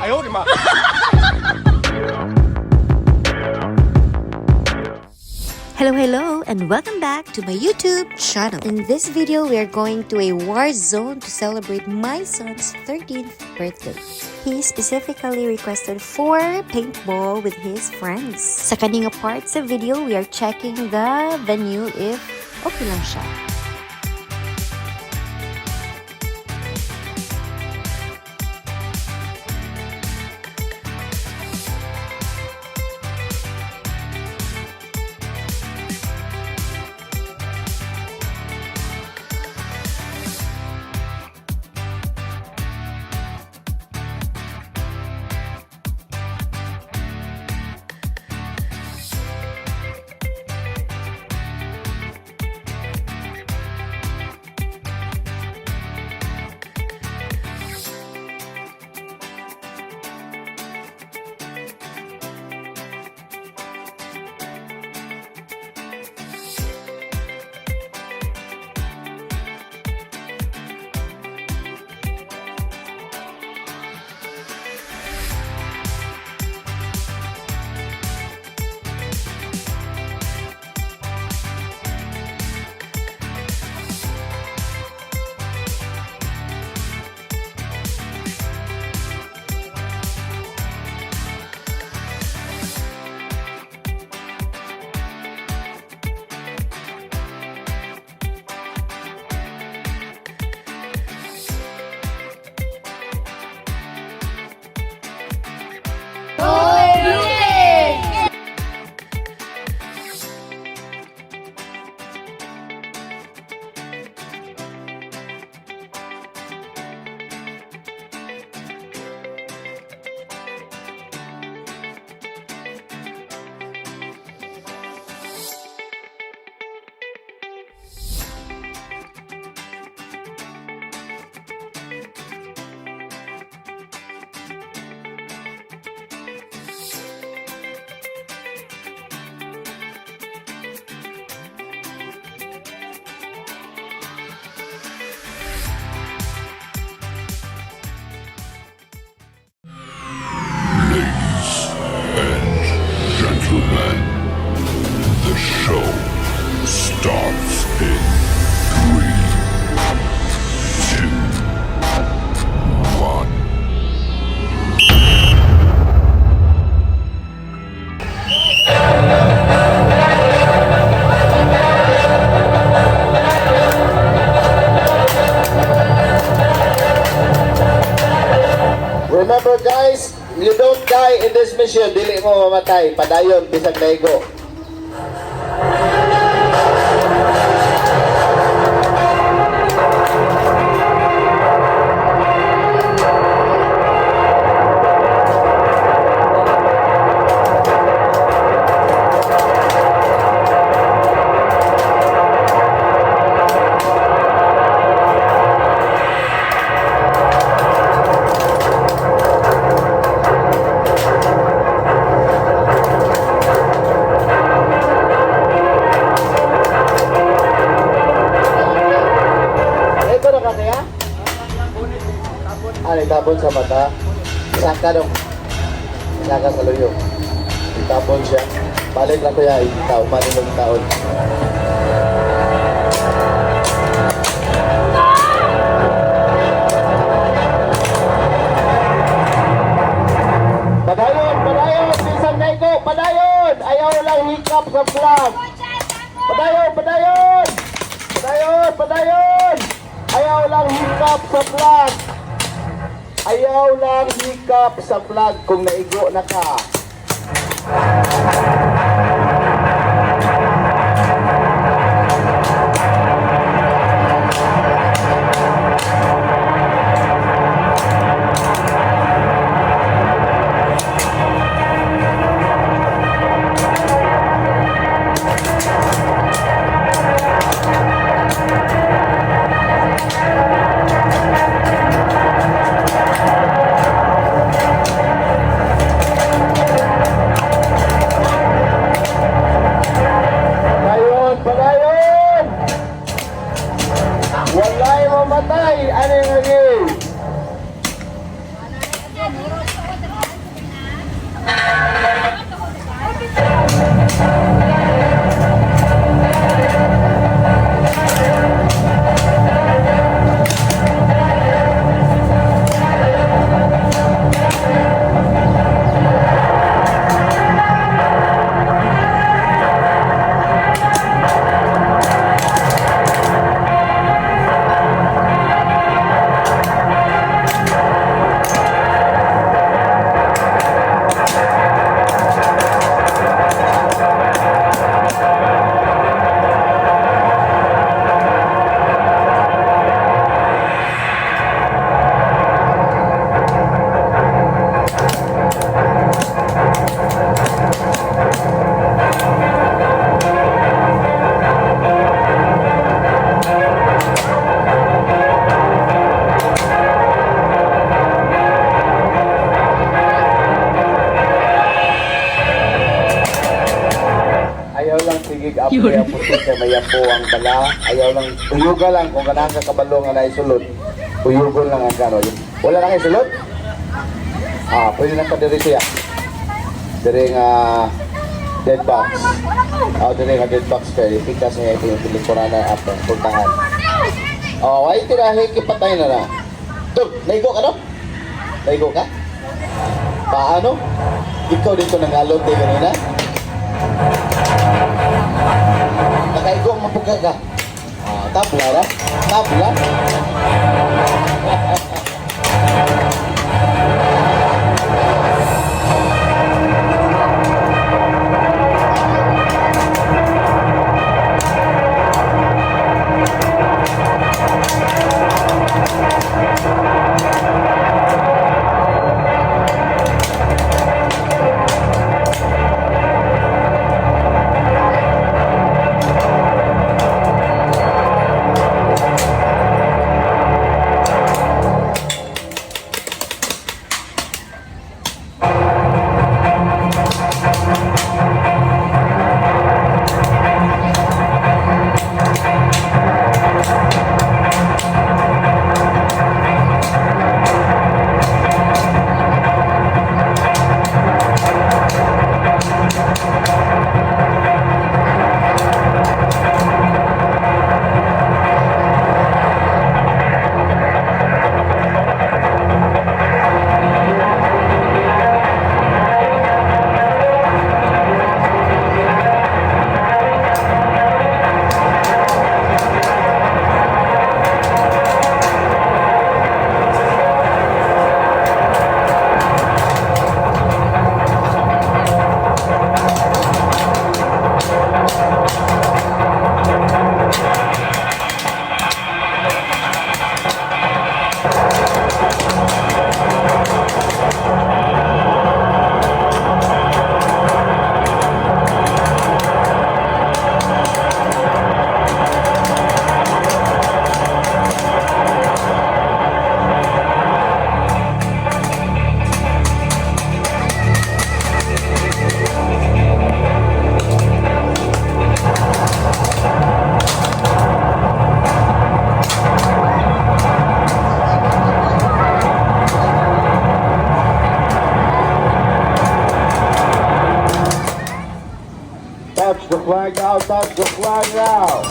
哎呦我的妈！ Hello, hello, and welcome back to my YouTube channel. In this video, we are going to a war zone to celebrate my son's 13th birthday. He specifically requested for paintball with his friends. Sa kaninga part sa video, we are checking the venue if okay lang siya. Ladies and gentlemen, the show starts in three, two, one. Remember, guys, you don't die in this mission. Dili mo mamatay. Padayon, bisag naigo. Ito na kasi ha? Ah, itapon sa mata. Saka dong. Saka sa luyo. Itapon siya. Balik lang kuya, itaw. Balik lang taon. Padayon, padayon, bisan na iko, padayon! Ayaw lang hikap sa flag. Padayon, padayon! Padayon, padayon! Ayaw lang hikap sa flag. Ayaw lang hikap sa flag kung naigo na ka. Abli ang puti kay mayapo ang bala. Ayaw lang, uyuga lang kung ganahan ka kabalo nga naisulod. Uyugon lang ang gano. Wala na kayo sulod? Ah, pwede na pa diri siya. Diri nga dead box. Ah, diri nga dead box kay pikas niya ito yung pilikuran na after puntahan. Oh, ay tirahe kipatay na na. Dog, naigo ka no? Naigo ka? Paano? Ikaw dito nangalot eh kanina? Nakaigo ang mapuga ka. Ah, tabla ra. Tabla. Touch the flag now, touch the flag now.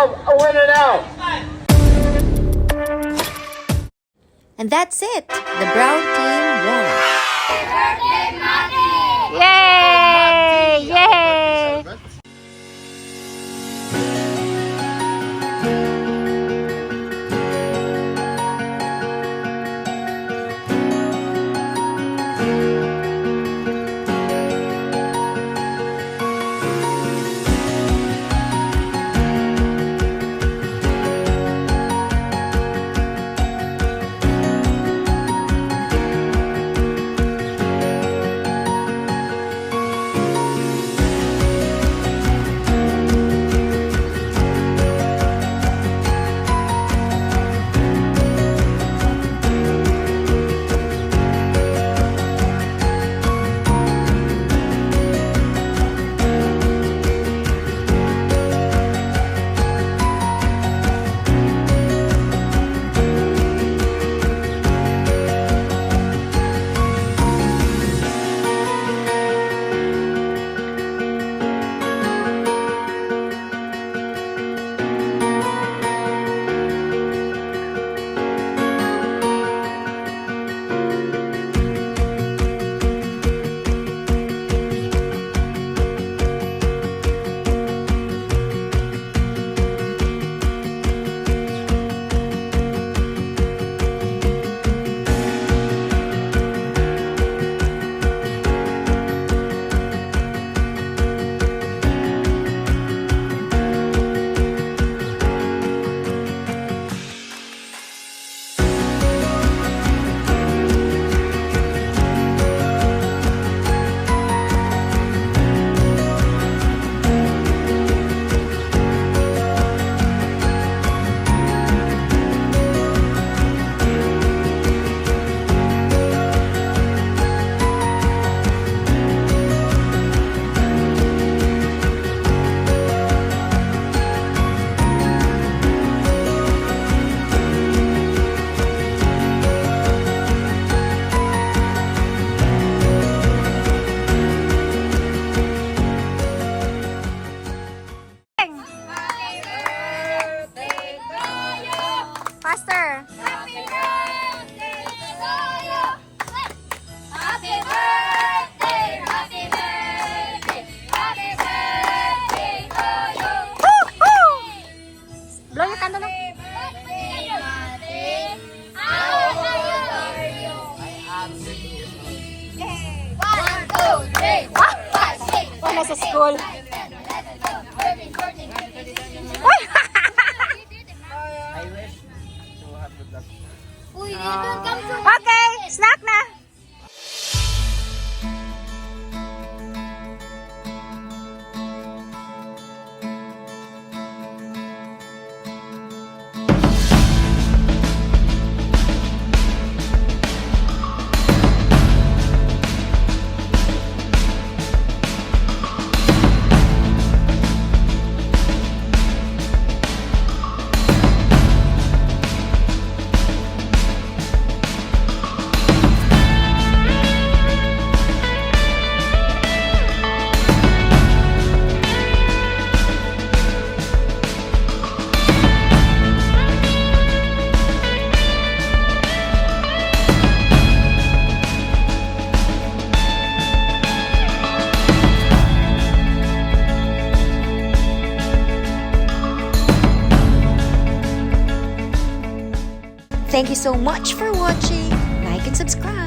have a winner now. And that's it. The brown team won. Yay! Yay! Faster! Happy birthday to you! Happy birthday, happy birthday, happy birthday to you! Woo! Blow your candle na. Birthday, Mate! How old are you? One, two, three, four, five, six, Wala sa school. 10, 11, 12, 13, 14, 15, 16, Uy! I wish to have good luck. Uy, you don't come to Okay, snack na. Thank you so much for watching. Like and subscribe.